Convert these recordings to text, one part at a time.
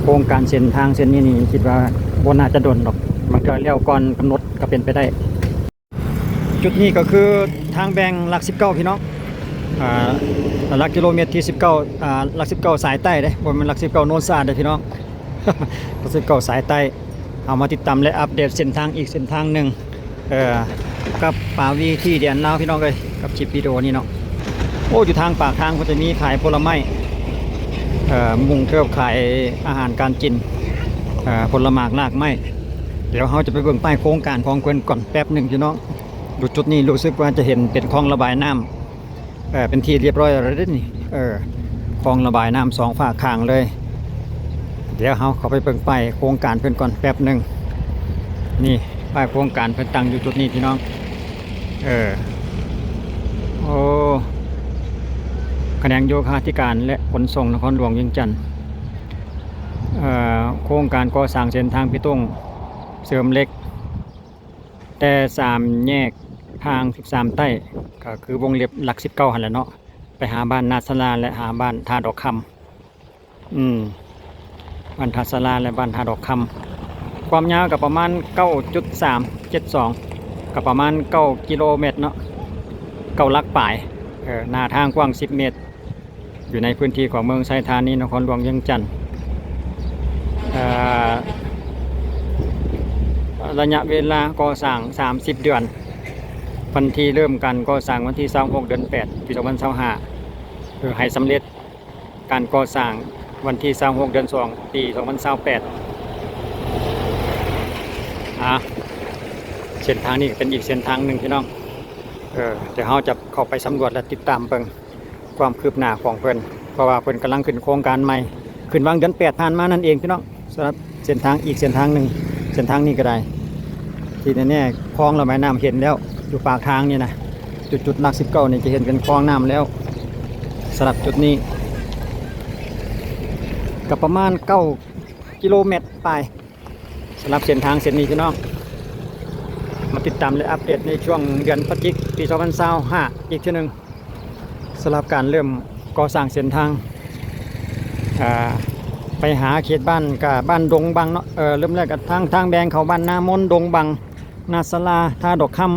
ໂຄງການເສັ້ນທາງເສັ້ນນີ້ນີ້ ຄິດວ່າບໍ່ໜ້າຈະດົນດອກ, ບາງເທື່ອແລ້ວກ່ອນກຳນົດກໍເປັນໄປໄດ້. ຈຸດນີ້ກໍຄືທາງແບ່ງຫຼັກສິບເກົ້າ ພີ່ນ້ອງ, ອ່າ ຫຼັກກິໂລເມດທີສິບເກົ້າ ອ່າ ຫຼັກສິບເກົ້າສາຍໃຕ້ເດ້, ບໍ່ແມ່ນຫຼັກສິບເກົ້າໂນນສະອາດເດ້ ພີ່ນ້ອງ. ຫຼັກສິບເກົ້າສາຍໃຕ້. ເຮົາມາຕິດຕາມ ແລະ ອັບເດດເສັ້ນທາງອີກເສັ້ນທາງໜຶ່ງ ເອີ ກັບປາວີ ທີ່ແດນລາວ ພີ່ນ້ອງເອີຍ, ກັບຄລິບວິດີໂອນີ້ເນາະ. ໂອ້ ຢູ່ທາງປາກທາງເພິ່ນຈະມີຂາຍຜົນລະໄມ້, ເອີ ມຸງເກີບຂາຍອາຫານການກິນ, ເອີ ຜົນລະໝາກລາກໄມ້. ດຽວເຮົາຈະໄປເບິ່ງປ້າຍໂຄງການຂອງເພິ່ນກ່ອນແປັບໜຶ່ງ ພີ່ນ້ອງ. ຢູ່ຈຸດນີ້ຮູ້ສຶກວ່າຈະເຫັນເປັນຄອງລະບາຍນ້ຳ ເອີ ເປັນທີ່ລຽບຮ້ອຍແລ້ວເດ້ນີ້. ເອີ ຄອງລະບາຍນ້ຳສອງຟາກຂ້າງເລີຍ. ດຽວເຮົາເຂົ້າໄປເບິ່ງປ້າຍໂຄງການເພິ່ນກ່ອນແປັບໜຶ່ງ. ນີ້ ປ້າຍໂຄງການເພິ່ນຕັ້ງຢູ່ຈຸດນີ້ ພີ່ນ້ອງ. ເອີ ໂອ້ ຂະແໜງໂຍທາທິການ ແລະ ຂົນສົ່ງນະຄອນຫຼວງວຽງຈັນ. ເອີ ໂຄງການກໍ່ສ້າງເສັ້ນທາງເບຕົງເສີມເຫຼັກ ແຕ່ສາມແຍກທາງສິບສາມໃຕ້ ກໍຄືວົງເລັບຫຼັກສິບເກົ້າຫັ້ນແຫຼະເນາະ, ໄປຫາບ້ານນາສາລາ ແລະ ຫາບ້ານທ່າດອກຄຳ. ອືມ ບ້ານທ່າສາລາ ແລະ ບ້ານທ່າດອກຄຳ. ຄວາມຍາວກໍປະມານເກົ້າຈຸດສາມເຈັດສອງ ກໍປະມານເກົ້າກິໂລແມັດເນາະ, ເກົ້າຫຼັກປາຍ. ເອີ ໜ້າທາງກວ້າງສິບແມັດ. ຢູ່ໃນພື້ນທີ່ຂອງເມືອງໄຊທານີ ນະຄອນຫຼວງວຽງຈັນ. ເອີ ໄລຍະເວລາກໍ່ສ້າງສາມສິບເດືອນ, ວັນທີເລີ່ມການກໍ່ສ້າງວັນທີຊາວຫົກ ເດືອນແປດ ປີສອງພັນຊາວຫ້າ, ເພື່ອໃຫ້ສຳເລັດການກໍ່ສ້າງວັນທີຊາວຫົກ ເດືອນສອງ ປີສອງພັນຊາວແປດ. ອ່າ ເສັ້ນທາງນີ້ກໍເປັນອີກເສັ້ນທາງໜຶ່ງ ພີ່ນ້ອງ. ເອີ ດຽວເຮົາຈະເຂົ້າໄປສຳຫຼວດ ແລະ ຕິດຕາມເບິ່ງ ຄວາມຄືບໜ້າຂອງເພິ່ນ, ເພາະວ່າເພິ່ນກຳລັງຂຶ້ນໂຄງການໃໝ່, ຂຶ້ນຫວ່າງເດືອນແປດຜ່ານມານັ້ນເອງ ພີ່ນ້ອງ. ສຳລັບເສັ້ນທາງອີກເສັ້ນທາງໜຶ່ງ, ເສັ້ນທາງນີ້ກໍໄດ້. ທີ່ແນ່ໆ ຄອງລະບາຍນ້ຳເຫັນແລ້ວ ຢູ່ປາກທາງນີ້ນະ, ຈຸດ ຈຸດຫຼັກສິບເກົ້ານີ້ຈະເຫັນເປັນຄອງນ້ຳແລ້ວ. ສຳລັບຈຸດນີ້ກໍປະມານເກົ້າກິໂລແມັດປາຍ. ສຳລັບເສັ້ນທາງເສັ້ນນີ້ ພີ່ນ້ອງ, ມາຕິດຕາມ ແລະ ອັບເດດໃນຊ່ວງເດືອນພະຈິກ ປີສອງພັນຊາວຫ້າ ອີກເທື່ອໜຶ່ງ. ສຳລັບການເລີ່ມກໍ່ສ້າງເສັ້ນທາງ ອ່າ ໄປຫາເຂດບ້ານ ກະບ້ານດົງບັງເນາະ, ເອີ ເລີ່ມແລກກະທາງ ທາງແບ່ງເຂົ້າບ້ານນາມົນ, ດົງບັງ, ນາສາລາ, ທ່າດອກຄຳ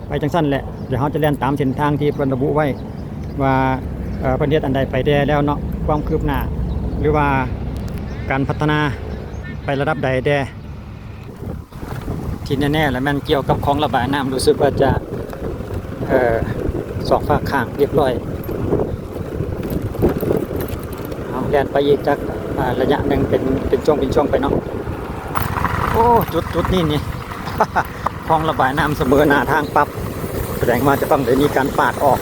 ໄປຈັ່ງຊັ້ນແຫຼະ. ດຽວເຮົາຈະແລ່ນຕາມເສັ້ນທາງທີ່ເພິ່ນລະບຸໄວ້ວ່າ ເອີ ເພິ່ນເຮັດອັນໃດໄປແດ່ແລ້ວເນາະ, ຄວາມຄືບໜ້າ ຫຼືວ່າການພັດທະນາໄປລະດັບໃດແດ່. ທີ່ແນ່ໆ ລະແມ່ນກ່ຽວກັບຄອງລະບາຍນ້ຳ ຮູ້ສຶກວ່າຈະ ເອີ ສອງຟາກຂ້າງລຽບຮ້ອຍ. ເຮົາແລ່ນໄປອີກຈັກ ອາ ໄລຍະໜຶ່ງ ເປັນ ເປັນຊ່ວງເປັນຊ່ວງໄປເນາະ. ໂອ້ ຈຸດ ຈຸດນີ້ນີ້ ຄອງລະບາຍນ້ຳສະເໝີໜ້າທາງປັບ, ສະແດງວ່າຈະຕ້ອງໄດ້ມີການປາດອອກ.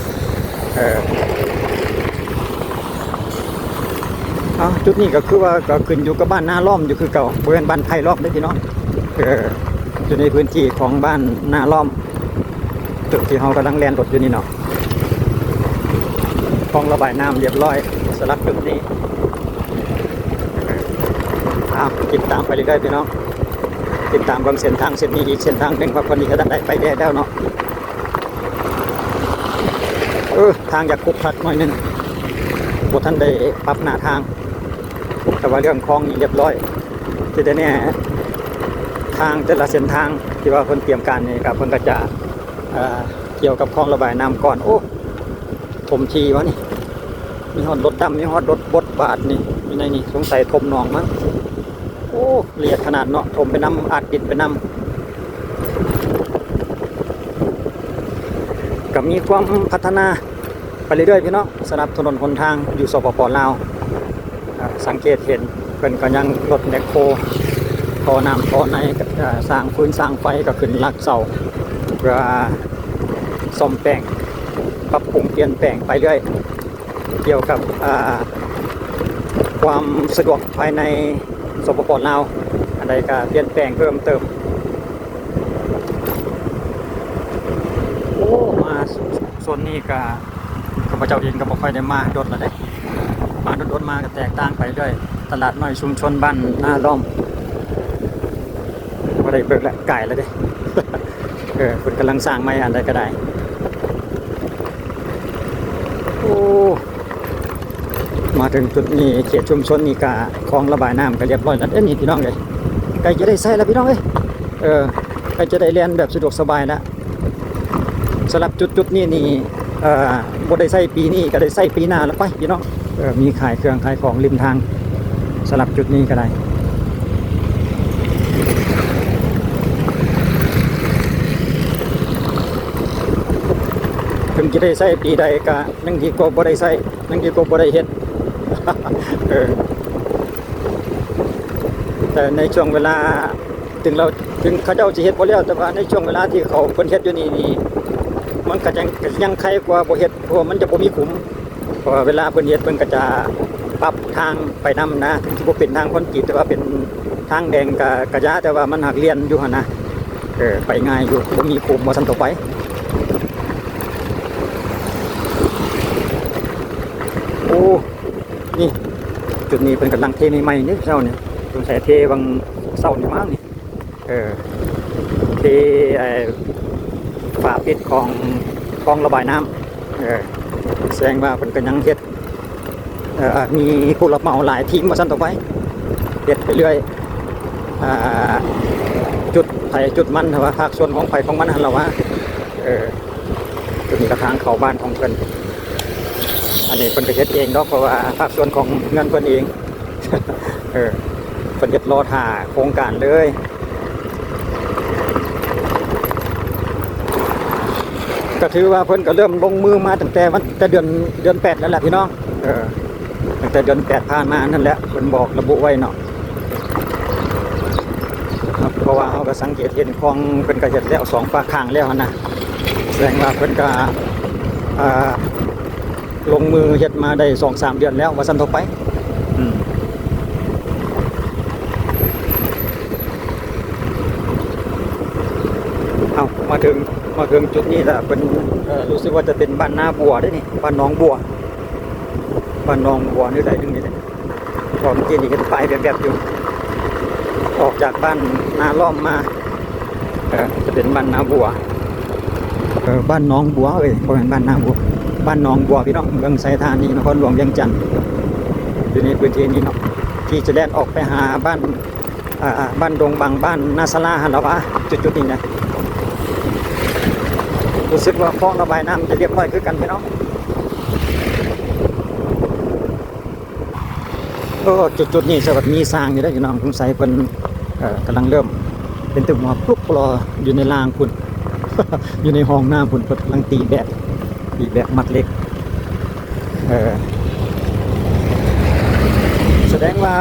ເອີ ເອົາ ຈຸດນີ້ກໍຄືວ່າກໍຂຶ້ນຢູ່ກັບບ້ານນາລ້ອມຢູ່ຄືເກົ່າ, ບໍ່ແມ່ນບ້ານໄຜ່ລ້ອມເດ້ພີ່ນ້ອງ. ເອີ ຢູ່ໃນພື້ນທີ່ຂອງບ້ານນາລ້ອມ, ຈຸດທີ່ເຮົາກຳລັງແລ່ນລົດຢູ່ນີ້ເນາະ. ຄອງລະບາຍນ້ຳລຽບຮ້ອຍ ສຳລັບຈຸດນີ້. ເອົາ ຕິດຕາມໄປເລື້ອຍໆ ພີ່ນ້ອງ, ຕິດຕາມເບິ່ງເສັ້ນທາງເສັ້ນນີ້ອີກເສັ້ນທາງໜຶ່ງ ວ່າເພິ່ນເຮັດອັນໃດໄປແດ່ແລ້ວເນາະ. ເອີ ທາງຢາກຂຸກຂັດໜ້ອຍໜຶ່ງ, ບໍ່ທັນໄດ້ປັບໜ້າທາງ, ແຕ່ວ່າເລື່ອງຄອງນີ້ລຽບຮ້ອຍ. ທີ່ແນ່ໆ ທາງແຕ່ລະເສັ້ນທາງທີ່ວ່າເພິ່ນຕຽມການນີ້ ກໍເພິ່ນກໍຈະ ເອີ ກ່ຽວກັບຄອງລະບາຍນ້ຳກ່ອນ. ໂອ້ ຖົມທີ່ວະນີ້, ມີຮອດລົດດຳ ມີຮອດລົດບົດບາດນີ້ ຢູ່ໃນນີ້. ສົງໄສຖົມໜອງມັນ. ໂອ້ ລະອຽດຂະໜາດເນາະ, ຖົມໄປນຳ ອັດດິນໄປນຳ. ກໍມີຄວາມພັດທະນາໄປເລື້ອຍໆ ພີ່ນ້ອງ, ສຳລັບຖະໜົນຫົນທາງຢູ່ ສປປ ລາວ. ເອີ ສັງເກດເຫັນເພິ່ນກໍຍັງລົດແບັກໂຮ ທໍ່ນ້ຳທໍ່ໃນ, ເອີ ສ້າງຟືນສ້າງໄຟ, ກໍຂຶ້ນຫຼັກເສົາ ເພື່ອສ້ອມແປງ ປັບປຸງປ່ຽນແປງໄປເລື້ອຍ ກ່ຽວກັບ ອ່າ ຄວາມສະດວກພາຍໃນ ສປປ ລາວ, ອັນໃດກໍປ່ຽນແປງເພີ່ມເຕີມ. ໂອ້ ມາໂຊນນີ້ກໍ ຂ້າພະເຈົ້າເອງກໍບໍ່ຄ່ອຍໄດ້ມາດົນແລ້ວເດ້, ມາດົນໆ ມາກໍແຕກຕ່າງໄປເລື້ອຍ. ຕະຫຼາດນ້ອຍຊຸມຊົນບ້ານນາລ້ອມ ບໍ່ໄດ້ເບິ່ງແລ້ວ, ກາຍແລ້ວເດ້. ເອີ ເພິ່ນກຳລັງສ້າງໃໝ່ ອັນໃດກໍໄດ້. ໂອ້ ມາເຖິງຈຸດນີ້ ເຂດຊຸມຊົນນີ້ກະ ຄອງລະບາຍນ້ຳກະລຽບຮ້ອຍແລ້ວເດ້ນີ້ພີ່ນ້ອງເອີຍ. ໃກ້ຈະໄດ້ໃຊ້ແລ້ວພີ່ນ້ອງເອີຍ. ເອີ ໃກ້ຈະໄດ້ແລ່ນແບບສະດວກສະບາຍແລ້ວ. ສຳລັບຈຸດໆນີ້ນີ້ ເອີ ບໍ່ໄດ້ໃຊ້ປີນີ້ກະໄດ້ໃຊ້ປີໜ້າແລ້ວໄປພີ່ນ້ອງ. ເອີ ມີຂາຍເຄື່ອງຂາຍຂອງລິມທາງ ສຳລັບຈຸດນີ້ກະໄດ້. ເຖິງຈະໄດ້ໃຊ້ປີໃດກະຍັງດີກວ່າບໍ່ໄດ້ໃຊ້ ຍັງດີກວ່າບໍ່ໄດ້ເຮັດ. ເອີ ແຕ່ໃນຊ່ວງເວລາ ເຖິງລາວ ເຖິງເຂົາເຈົ້າຊິເຮັດບໍ່ແລ້ວ ແຕ່ວ່າໃນຊ່ວງເວລາທີ່ເຂົາ ເພິ່ນເຮັດຢູ່ນີ້ນີ້ ມັນກະຍັງ ກະຍັງໄຄກວ່າບໍ່ເຮັດ ເພາະວ່າມັນຈະບໍ່ມີຂຸມ. ເພາະວ່າເວລາເພິ່ນເຮັດ ເພິ່ນກະຈະປັບທາງໄປນຳນະ ເຖິງຊິບໍ່ເປັນທາງຄອນກຣີດ ແຕ່ວ່າເປັນທາງແດງກະ ກະຢ່າ ແຕ່ວ່າມັນຫາກລ່ຽນຢູ່ຫັ້ນນະ. ເອີ ໄປງ່າຍຢູ່ ບໍ່ມີຂຸມວ່າຊັ້ນຕໍ່ໄປ. ໂອ້ ນີ້ ຈຸດນີ້ເພິ່ນກຳລັງເທໃໝ່ໆນີ້ເຊົ້ານີ້ ສົງໄສເທຫວ່າງເຊົ້ານີ້ມານີ້. ເອີ ເທ ເອີ ຝາປິດຂອງ ຂອງລະບາຍນ້ຳ. ເອີ ແສດງວ່າເພິ່ນກະຍັງເຮັດ ເອີ ມີຜູ້ຮັບເໝົາຫຼາຍທີມວ່າຊັ້ນຕໍ່ໄປ ເຮັດໄປເລື້ອຍ. ຈຸດໃຜຈຸດມັນ ຖ້າວ່າພາກສ່ວນຂອງໃຜຂອງມັນຫັ້ນລະວ່າ. ເອີ ໂຕນີ້ກະທາງເຂົ້າບ້ານຂອງເພິ່ນ. ອັນນີ້ເພິ່ນກະເຮັດເອງດອກ ເພາະວ່າພາກສ່ວນຂອງເຮືອນເພິ່ນເອງ. ເອີ ເພິ່ນເຮັດລໍຖ້າໂຄງການເລີຍ. ກະຖືວ່າເພິ່ນກະເລີ່ມລົງມືມາຕັ້ງແຕ່ວັນ ແຕ່ເດືອນ ເດືອນແປດແລ້ວແຫຼະພີ່ນ້ອງ. ເອີ ຕັ້ງແຕ່ເດືອນແປດຜ່ານມານັ້ນແຫຼະ ເພິ່ນບອກລະບຸໄວ້ເນາະ. ເພາະວ່າເຮົາກະສັງເກດເຫັນຂອງເພິ່ນກະເຮັດແລ້ວສອງຝາກຂ້າງແລ້ວຫັ້ນນະ ແສດງວ່າເພິ່ນກະ ເອີ ລົງມືເຮັດມາໄດ້ສອງສາມເດືອນແລ້ວວ່າຊັ້ນເຖາະໄປ. ອືມ ເອົາ ມາເຖິງ ມາເຖິງຈຸດນີ້ລະ ເພິ່ນ ເອີ ຮູ້ສຶກວ່າຈະເປັນບ້ານນາບົວເດ້ນີ້ ບ້ານໜອງບົວ ບ້ານໜອງບົວແນວໃດໜຶ່ງນີ້ແຫຼະ. ເພາະວ່າເມື່ອກີ້ນີ້ເຫັນປ້າຍແວບໆຢູ່ ອອກຈາກບ້ານນາລ້ອມມາ ເອີ ຈະເປັນບ້ານນາບົວ ເອີ ບ້ານໜອງບົວ ເອີຍ ບໍ່ແມ່ນບ້ານນາບົວ ບ້ານໜອງບົວ ພີ່ນ້ອງ ເມືອງໄຊທານີ ນະຄອນຫຼວງວຽງຈັນ. ຢູ່ໃນພື້ນທີ່ນີ້ເນາະ ທີ່ຈະແລ່ນອອກໄປຫາບ້ານ ອ່າ ບ້ານດົງບັງ ບ້ານນາສາລາຫັ້ນລະວ່າ ຈຸດໆນີ້ນະ. ຮູ້ສຶກວ່າຄອງລະບາຍນ້ຳຈະລຽບຮ້ອຍຄືກັນ ພີ່ນ້ອງ. ໂອ້ ຈຸດໆນີ້ສະຫວັດມີສ້າງຢູ່ເດ້ພີ່ນ້ອງ ສົງໄສເພິ່ນ ເອີ ກຳລັງເລີ່ມເປັນຕຶກຫົວປຸບລໍຢູ່ໃນລາງພຸ້ນ ຢູ່ໃນຫ້ອງນ້ຳພຸ້ນ ເພິ່ນກຳລັງຕີແບບ ຕີແບບມັດເຫຼັກ. ເອີ ສະແດງວ່າ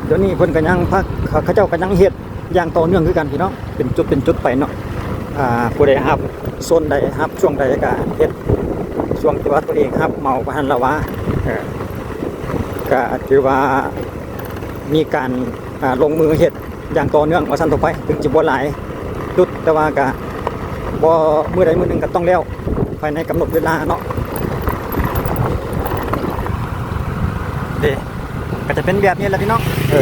ດຽວນີ້ເພິ່ນກະຍັງພັກ ເຂົາເຈົ້າກະຍັງເຮັດ ຢ່າງຕໍ່ເນື່ອງຄືກັນພີ່ນ້ອງ ເປັນຈຸດເປັນຈຸດໄປເນາະ. ອ່າ ຜູ້ໃດຮັບສ່ວນໃດ ຮັບຊ່ວງໃດກະເຮັດຊ່ວງທີ່ວ່າຕົວເອງຮັບເໝົາວ່າຊັ້ນລະວ່າ. ເອີ ກະຖືວ່າມີການ ອ່າ ລົງມືເຮັດຢ່າງຕໍ່ເນື່ອງວ່າຊັ້ນເຖາະໄປ ເຖິງຊິບໍ່ຫຼາຍຈຸດ ແຕ່ວ່າກະບໍ່ ມື້ໃດມື້ໜຶ່ງກະຕ້ອງແລ້ວ ພາຍໃນກຳນົດເວລາເນາະ. ເດ້ ກະຈະເປັນແບບນີ້ແຫຼະພີ່ນ້ອງ ເອີ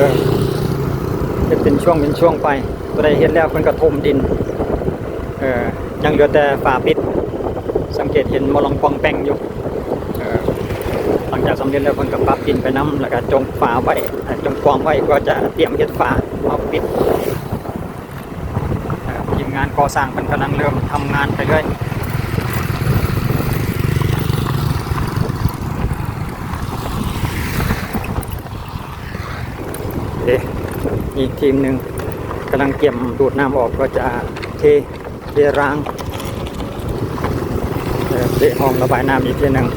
ເຮັດເປັນຊ່ວງເປັນຊ່ວງໄປ ຕົວໃດເຮັດແລ້ວເພິ່ນກະຖົມດິນ ເອີ ຍັງເຫຼືອແຕ່ຝາປິດ ສັງເກດເຫັນມະລອງປ່ອງແປ່ງຢູ່ ເອີ ຫຼັງຈາກສຳເລັດແລ້ວເພິ່ນກະປັບດິນໄປນຳ ແລ້ວກະຈົ່ງຝາໄວ້ ຈົ່ງກວມໄວ້ ເພື່ອຈະຕຽມເຮັດຝາມາປິດ. ທີມງານກໍ່ສ້າງເພິ່ນກຳລັງເລີ່ມທຳງານໄປເລື້ອຍ ເດ້ ອີກທີມໜຶ່ງກຳລັງກຽມດູດນ້ຳອອກ ເພື່ອຈະເທ ເທລາງ ເອີ ເທຮ່ອງລະບາຍນ້ຳອີກເທື່ອໜຶ່ງ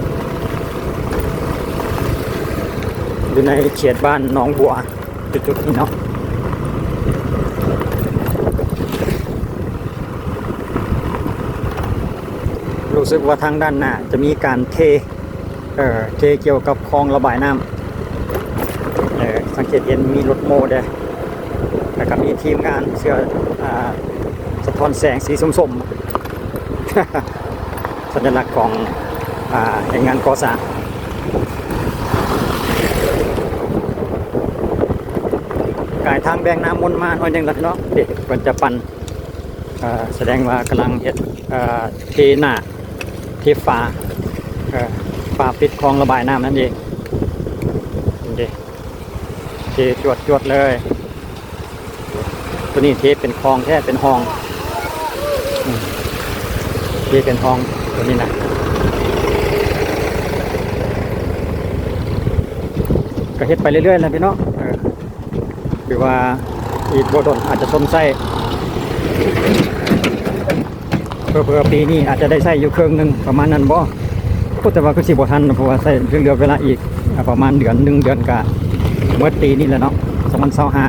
ຢູ່ໃນເຂດບ້ານໜອງບົວ ຈຸດໆນີ້ເນາະ. ຮູ້ສຶກວ່າທາງດ້ານໜ້າຈະມີການເທ ເອີ ເທກ່ຽວກັບຄອງລະບາຍນ້ຳ ເອີ ສັງເກດເຫັນມີລົດໂມ້ແດ່ ແລ້ວກະມີທີມງານເສື້ອ ອ່າ ສະທ້ອນແສງສີສົ້ມໆ ສັນຍະລັກຂອງ ອ່າ ແຮງງານກໍ່ສ້າງ. ກາຍທາງແບງນ້ຳມົນມາໜ້ອຍໜຶ່ງແລ້ວເນາະ ເດ້ ເພິ່ນຈະປັ່ນ ເອີ ສະແດງວ່າກຳລັງເຮັດ ເອີ ເທໜ້າ ເທຝາ ເອີ ຝາປິດຄອງລະບາຍນ້ຳນັ້ນເອງ. ເທຈວດໆເລີຍ. ຕົວນີ້ເທເປັນຄອງແທ້ເປັນຮ່ອງ. ອືມ ເທເປັນຮ່ອງຕົວນີ້ນະ. ກະເຮັດໄປເລື້ອຍໆແຫຼະພີ່ນ້ອງ. ເອີ ຫຼືວ່າອີກບໍ່ດົນອາດຈະຊົມໃຊ້. ເຜີໆປີນີ້ອາດຈະໄດ້ໃຊ້ຢູ່ເຄິ່ງໜຶ່ງປະມານນັ້ນບໍ່? ໂອ້ ແຕ່ວ່າຄືຊິບໍ່ທັນ ເພາະວ່າໃຊ້ເຫຼືອເວລາອີກ ອາ ປະມານເດືອນໜຶ່ງ ເດືອນກະໝົດປີນີ້ແຫຼະເນາະ ສອງພັນຊາວຫ້າ.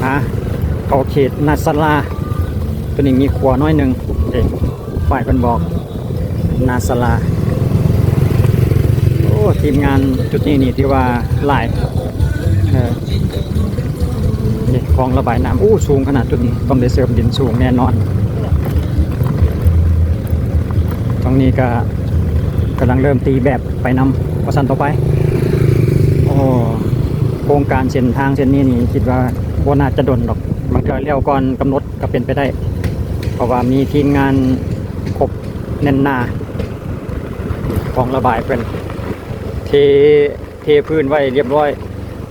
ອາ ເຂົ້າເຂດນາຊາລາ ຕົວນີ້ມີຂົວໜ້ອຍໜຶ່ງເດ້ ປ້າຍເພິ່ນບອກ ນາຊາລາ. ໂອ້ ທີມງານຈຸດນີ້ນີ້ຖືວ່າຫຼາຍ. ເອີ ນີ້ຄອງລະບາຍນ້ຳ ໂອ້ ສູງຂະໜາດຈຸດນີ້ ຕ້ອງໄດ້ເສີມດິນສູງແນ່ນອນ. ທາງນີ້ກະກຳລັງເລີ່ມຕີແບບໄປນຳ ວ່າຊັ້ນຕໍ່ໄປ. ໂອ້ ໂຄງການເສັ້ນທາງເສັ້ນນີ້ນີ້ ຄິດວ່າບໍ່ໜ້າຈະດົນດອກ ບາງເທື່ອແລ້ວກ່ອນກຳນົດ ກໍເປັນໄປໄດ້ ເພາະວ່າມີທີມງານຄົບແໜ້ນໜາ. ຄອງລະບາຍເພິ່ນເທ ເທພື້ນໄວ້ລຽບລ້ອຍ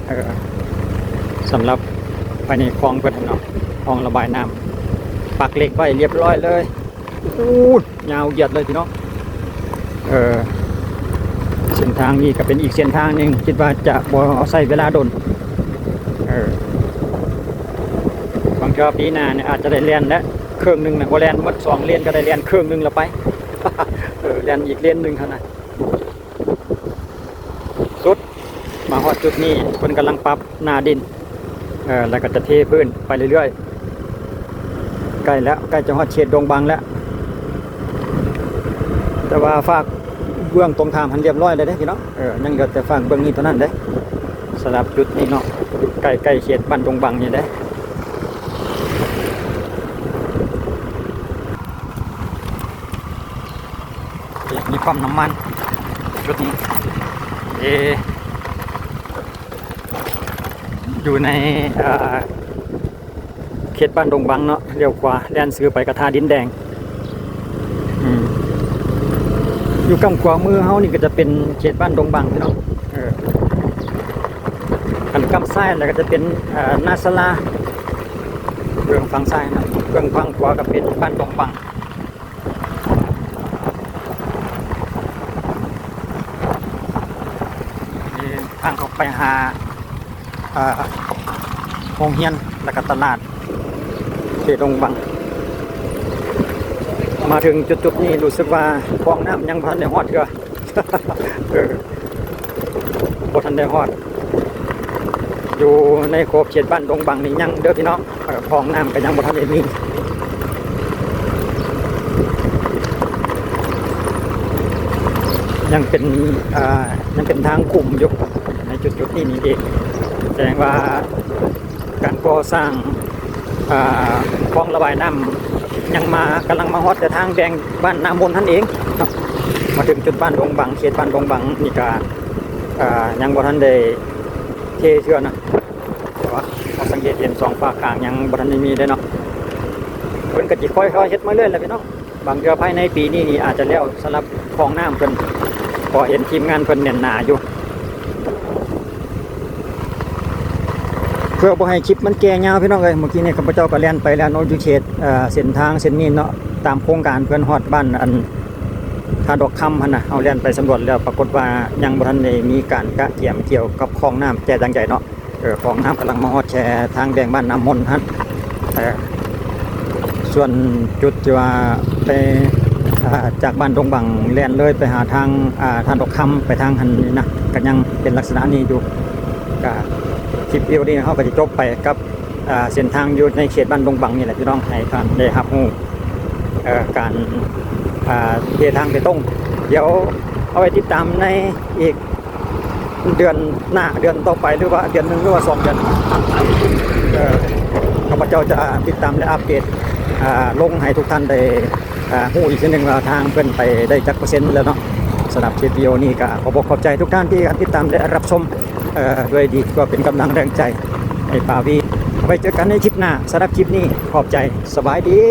ເອີ ສຳລັບພາຍໃນຄອງເພິ່ນເນາະ ຄອງລະບາຍນ້ຳ ປັກເຫຼັກໄວ້ລຽບລ້ອຍເລີຍ. ໂອ້ ຍາວຢຽດເລີຍພີ່ນ້ອງ. ເອີ ເສັ້ນທາງນີ້ກໍເປັນອີກເສັ້ນທາງໜຶ່ງ ຄິດວ່າຈະບໍ່ໃຊ້ເວລາດົນ. ເອີ ບາງເທື່ອປີໜ້ານີ້ອາດຈະໄດ້ແລ່ນແລ້ວເຄິ່ງໜຶ່ງນະ ບໍ່ແລ່ນໝົດສອງເລນ ກໍໄດ້ແລ່ນເຄິ່ງໜຶ່ງແລ້ວໄປ. ເອີ ແລ່ນອີກເລນໜຶ່ງຫັ້ນນະ. ສຸດ ມາຮອດຈຸດນີ້ ເພິ່ນກຳລັງປັບໜ້າດິນ ເອີ ແລ້ວກໍຈະເທພື້ນໄປເລື້ອຍໆ. ໃກ້ແລ້ວ ໃກ້ຈະຮອດເຂດດົງບັງແລ້ວ ແຕ່ວ່າຟາກເບື້ອງຕົງຂ້າມຫັ້ນລຽບລ້ອຍແລ້ວເດ້ພີ່ນ້ອງ. ເອີ ຍັງເຫຼືອແຕ່ຟາກເບື້ອງນີ້ເທົ່ານັ້ນເດ້ ສຳລັບຈຸດນີ້ເນາະ ໃກ້ໆເຂດບ້ານດົງບັງນີ້ເດ້. ມີປ້ຳນ້ຳມັນຈຸດນີ້ ເອ ຢູ່ໃນ ເອີ ເຂດບ້ານດົງບັງເນາະ ລ້ຽວຂວາແລ່ນຊື່ໄປກະທ່າດິນແດງ. ອືມ ຢູ່ກ້ຳຂວາມືເຮົານີ້ກະຈະເປັນເຂດບ້ານດົງບັງເນາະ. ເອີ ຄັນກ້ຳຊ້າຍແລ້ວກະຈະເປັນ ເອີ ນາສາລາ ເບື້ອງຝັ່ງຊ້າຍນະ ເບື້ອງຝັ່ງຂວາກະເປັນບ້ານດົງບັງ. ນີ້ທາງເຂົ້າໄປຫາ ເອີ ໂຮງຮຽນ ແລ້ວກະຕະຫຼາດເຂດດົງບັງ. ມາເຖິງຈຸດໆນີ້ ຮູ້ສຶກວ່າຄອງນ້ຳຍັງບໍ່ທັນໄດ້ຮອດເທື່ອ. ເອີ ບໍ່ທັນໄດ້ຮອດ ຢູ່ໃນຂອບເຂດບ້ານດົງບັງນີ້ຍັງເດີພີ່ນ້ອງ. ເອີ ຄອງນ້ຳກໍຍັງບໍ່ທັນໄດ້ມີ ຍັງເປັນ ເອີ ຍັງເປັນທາງຂຸມຢູ່ໃນຈຸດໆນີ້ນີ້ເອງ. ສະແດງວ່າ ການກໍ່ສ້າງ ອ່າ ຄອງລະບາຍນ້ຳຍັງມາ ກຳລັງມາຮອດແຕ່ທາງແບ່ງບ້ານນາມົນຫັ້ນເອງເນາະ. ມາເຖິງຈຸດບ້ານດົງບັງ ເຂດບ້ານດົງບັງນີ້ກະ ອ່າ ຍັງບໍ່ທັນໄດ້ເທເທື່ອນະ ແຕ່ວ່າເຮົາສັງເກດເຫັນສອງຟາກຂ້າງຍັງບໍ່ທັນໄດ້ມີເດ້ເນາະ. ເພິ່ນກະຊິຄ່ອຍໆເຮັດມາເລື້ອຍແຫຼະພີ່ນ້ອງ. ບາງເທື່ອພາຍໃນປີນີ້ນີ້ອາດຈະແລ້ວສຳລັບຄອງນ້ຳເພິ່ນ ເພາະເຫັນທີມງານເພິ່ນແໜ້ນໜາຢູ່. ເພື່ອບໍ່ໃຫ້ຄລິບມັນແກ່ຍາວພີ່ນ້ອງເອີຍ ມື້ກີ້ນີ້ຂ້າພະເຈົ້າກໍແລ່ນໄປແລ່ນມາຢູ່ເຂດ ເອີ ເສັ້ນທາງເສັ້ນນີ້ເນາະ ຕາມໂຄງການເພິ່ນຮອດບ້ານອັນທ່າດອກຄຳຫັ້ນນະ. ເຮົາແລ່ນໄປສຳຫຼວດແລ້ວ ປາກົດວ່າຍັງບໍ່ທັນໄດ້ມີການກະກຽມກ່ຽວກັບຄອງນ້ຳແຕ່ຢ່າງໃດເນາະ. ເອີ ຄອງນ້ຳກຳລັງມາຮອດແຄ່ທາງແບ່ງບ້ານນາມົນຫັ້ນ. ເອີ ສ່ວນຈຸດທີ່ວ່າໄປ ອ່າ ຈາກບ້ານດົງບັງແລ່ນເລີຍໄປຫາທາງ ອ່າ ທ່າດອກຄຳ ໄປທາງຫັ້ນນີ້ນະ ກະຍັງເປັນລັກສະນະນີ້ຢູ່. ກະຄລິບວິດີໂອນີ້ເຮົາກະຊິຈົບໄປກັບ ອ່າ ເສັ້ນທາງຢູ່ໃນເຂດບ້ານດົງບັງນີ້ແຫຼະພີ່ນ້ອງ ໃຫ້ທ່ານໄດ້ຮັບຮູ້ ເອີ ການ ອ່າ ເທທາງເບຕົງ. ດຽວເອົາໄວ້ຕິດຕາມໃນອີກເດືອນໜ້າ ເດືອນຕໍ່ໄປ ຫຼືວ່າເດືອນໜຶ່ງ ຫຼືວ່າສອງເດືອນ ເອີ ຂ້າພະເຈົ້າຈະຕິດຕາມ ແລະ ອັບເດດ ອ່າ ລົງໃຫ້ທຸກທ່ານໄດ້ ອ່າ ຮູ້ອີກເທື່ອໜຶ່ງວ່າທາງເພິ່ນໄປໄດ້ຈັກເປີເຊັນແລ້ວເນາະ. ສຳລັບຄລິບວິດີໂອນີ້ກະຂໍບອກຂອບໃຈທຸກທ່ານທີ່ຕິດຕາມ ແລະ ຮັບຊົມ ເອີ ດ້ວຍດີ ເພື່ອເປັນກຳລັງແຮງໃຈໃຫ້ປາວີ. ໄວ້ເຈີກັນໃນຄລິບໜ້າ. ສຳລັບຄລິບນີ້ ຂອບໃຈ. ສະບາຍດີ.